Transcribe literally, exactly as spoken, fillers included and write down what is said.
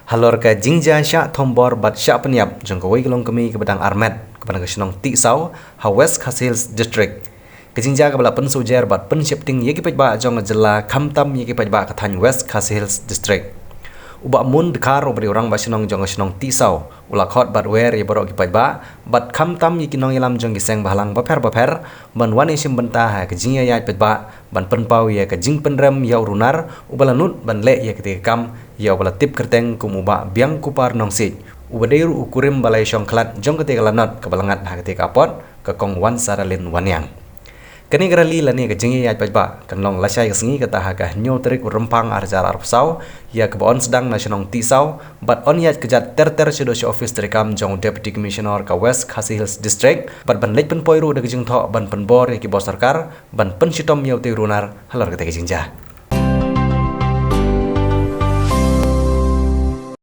Halor ka jingjia shah thombor bad shah pyniap jong kawei ka longkmie kaba dang armet kaba na ka shnong Tihsaw ha West Khasi Hills District, ka jingjia kaba la pynsuhjer bad pynsheptieng ïa ki paidbah jong ka jylla khamtam ïa ki paidbah ka thaiñ West Khasi Hills District. U Bah Mun Dkhar uba dei u rangbah shnong jong ka shnong Tihsaw u la khot bad wer ïa baroh ki paidbah bad khamtam ïa ki nongïalam jong ki seng bhalang bapher bapher ban wan ïashim bynta ha ka jingïaid paidbah ban pynpaw ïa ka jingpynrem ïa u runar uba la nud ban leh ïa katei ka kam ïa uba la tip kyrteng kum u Bah Biangkupar Nongsiej uba dei ruh u kurim ba la ïashong khlad jong katei ka lanot kaba la ngat ha katei ka apot, ka Kong Wansaralin Wanniang. Kane ka rally lane ka jingïaid paidbah kan long lashai ka sngi kata ha ka hynñiew tarik u Rymphang ar hajar arphew saw ïa kaba yn sdang na shnong Tihsaw bad yn ïaid kjat ter ter shaduh sha ophis treikam jong u Deputy Commissioner ka West Khasi Hills District bad ban leit pynpoi ruh da ka jingthoh ban pynbor ïa ki bor sorkar ban pynshitom ïa utei u runar halor katei ka jingjia.